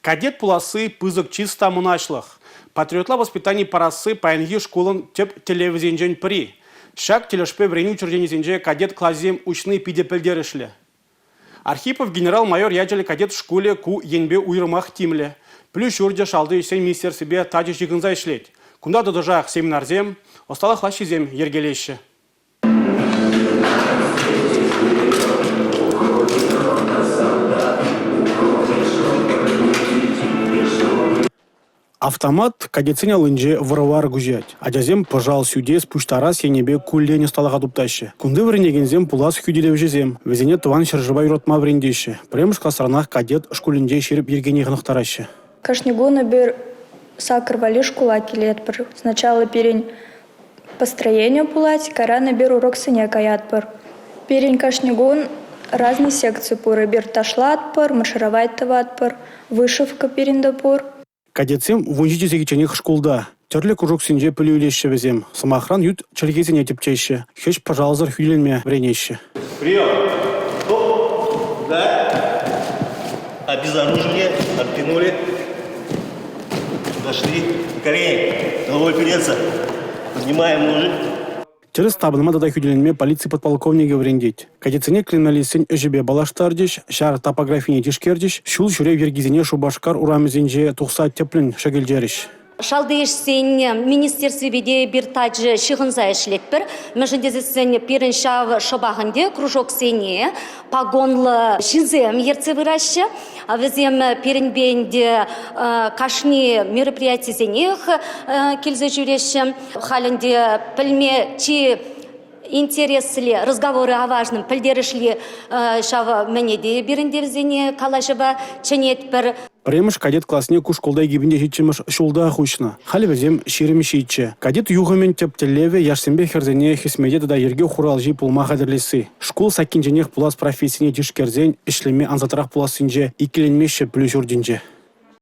Кадет пуласси пысӑк чыс та мӑнаҫлӑх. Патриотла воспитани парасси паянхи шкулӑн тӗп тӗллевӗсенчен пӗри. Ҫак тӗлӗшпе вӗренӳ учрежденисенче кадет класӗсем уҫни питӗ пӗлтерӗшлӗ. Архипов генерал-майор ячӗллӗ кадет шкулӗ ку енпе уйрӑмах тимлӗ. Пӗлӳ ҫурчӗ шалти ӗҫсен министерствипе тачӑ ҫыхӑнса ӗҫлет. Кунта тӑтӑшах семинарсем, ӑсталӑх лаҫҫисем йӗркелеҫҫӗ. Автомат кадетсен аллинче вӑр-вар куҫать. Ачасем пӑшал сӳтес, пуҫтарас енӗпе куллен ӑсталӑха туптаҫҫӗ. Кунти вӗренекенсем пулас хӳтӗлевҫӗсем. Вӗсене тӑван ҫӗршыва юратма вӗрентеҫҫӗ. Пӗрремӗш класранах кадет шкулӗнче ҫирӗп йӗркене хӑнӑхтараҫҫӗ. Кашни кун эпир саккӑр валли шкула килетпӗр. Сначала пирӗн Построени пулать, кайран эпир уроксене каятпӑр. Пирӗн кашни кун разный секци пур. Эпир ташлатпӑр, маршировать тӑватпӑр, вышивка пирӗн те пур. Кадетсем 17 сехетченех шкулта. Тӗрлӗ кружоксенче пӗлӳ илеҫҫӗ вӗсем. Сӑмахран, ют чӗлхесене тӗпчеҫҫӗ, хӗҫ-пӑшалсӑр хӳтӗленме вӗренеҫҫӗ. Прием! Стоп! Да! Обезоружили, отпянули. Дошли. Колени. Головой переться. Поднимаем ножик. Тӗрӗс тапӑнма тата хӳтӗленме полици подполковникӗ вӗрентет. Кадетсене криминалистсен ӗҫӗпе паллаштарчӗҫ, ҫар топографине тишкерчӗҫ, ҫул ҫӳрев йӗркисене Шупашкар урамӗсенче тухса тӗплӗн шӗкӗлчерӗҫ. Шалти ӗҫсен министерствипе те эпир тачӑ ҫыхӑнса ӗҫлетпӗр. Мӗншӗн тесессӗн пирӗн ҫав шӑпах ӗнтӗ кружоксене погонлӑ ҫынсем ертсе пыраҫҫӗ. Вӗсем пирӗнпе ӗнтӗ кашни мероприятисенех килсе ҫӳреҫҫӗ. Халь ӗнтӗ пӗлме чи интересли, разговоры о важном пӗлтерӗшли ҫав мӗне те эпир ӗнтӗ вӗсене калаҫӑва чӗнетпӗр. Пӗрремӗш кадет класне ку шкулта 2007-мӗш ҫултах уҫнӑ. Халӗ вӗсем 27. Кадет юхӑмӗн тӗп тӗллевӗ – яшсемпе хӗрсене хӗсмете тата йӗрке хуралҫи пулма хатӗрлесси. Шкул саккинченех пулас профессине тишкерсен ӗҫлеме ансатрах пулассинче иккӗленмеҫҫӗ пӗлӳ ҫуртӗнче.